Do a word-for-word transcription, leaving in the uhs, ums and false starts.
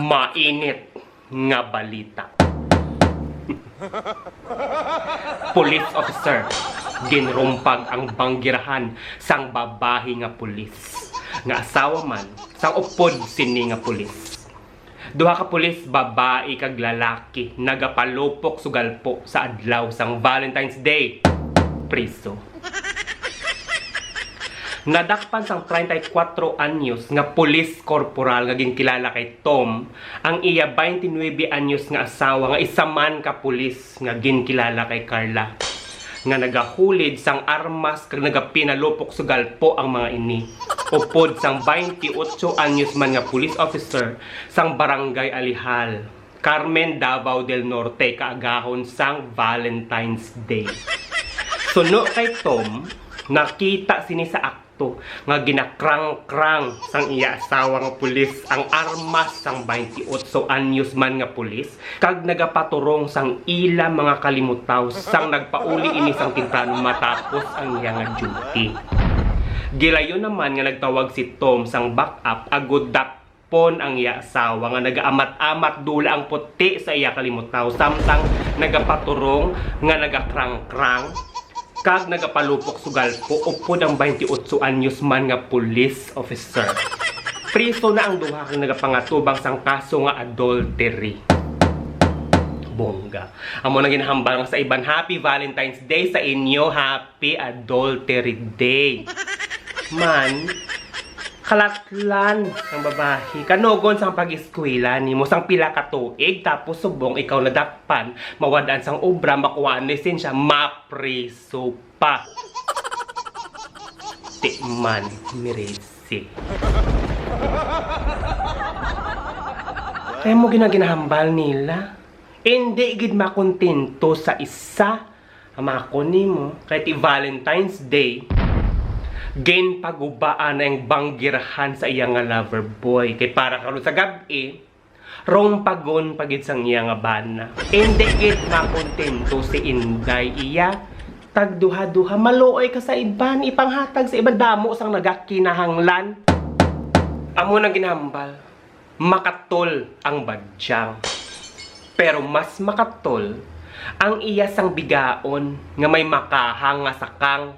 Mainit nga balita. Police officer, ginrumpag ang banggirahan sang babayi nga pulis, nga asawa man sang upod sini nga pulis. Duha ka pulis, babayi kag lalaki, nagapalupok sugalpo sa adlaw sang Valentine's Day. Priso. Nadakpan sang treinta y cuatro anyos nga pulis korporal nga ginkilala kay Tom ang iya twenty-nine anyos nga asawa, nga isa man ka pulis nga ginkilala kay Carla, nga nagahulid sang armas kag nagapinalupok sugalpo ang mga ini upod sang twenty-eight anyos man nga police officer sang Barangay Alihal, Carmen, Davao del Norte, kaagahon sang Valentine's Day. Suno kay Tom, nakita sini sa akto nga ginakrangkrang sang iya asawa nga pulis ang armas sang twenty-eight anyos man nga pulis kag nagapaturong sang ila mga kalimutaw sang nagpauli ini sang temprano matapos ang iya nga duty. Gilayon naman nga nagtawag si Tom sang backup agud dap- pon ang iya asawa nga nagaamat-amat dula ang puti sa iya kalimutaw, samtang nagapaturong nga nagakrangkrang kag nagapalupok sugalpo upod ang twenty-eight anyos man nga police officer. Priso na ang duha kag nagapangatubang sang kaso nga adultery. Bongga. Amo nang ginahambal nga sa iban, Happy Valentine's Day sa inyo, Happy Adultery Day. Man, kalatlan ang babayi. Kanugon sang pag-eskwela nimo sang pila ka tuig, tapos subong ikaw nadakpan, mawad-an sang obra, makuha ang lisensya, mapriso pa. Ti man, Mirisi. Kaya mo ginaginahambal nila. Hindi gid makontento sa isa. Amako nimo, kay ti Valentine's Day, ginpagubaan na ang banggirahan sa iya nga lover boy. Kay para karon sa gab-i, rumpagon pa gid sang iya nga bana. Hindi gid makontento si Inday iya. Tagduha-duha, maluoy ka sa iban, ipanghatag sa iban, damo sang nagakinahanglan. Amo nang ginhambal. Makatol ang badyang. Pero mas makatol ang iya sang bigaon nga may makahang nga sakang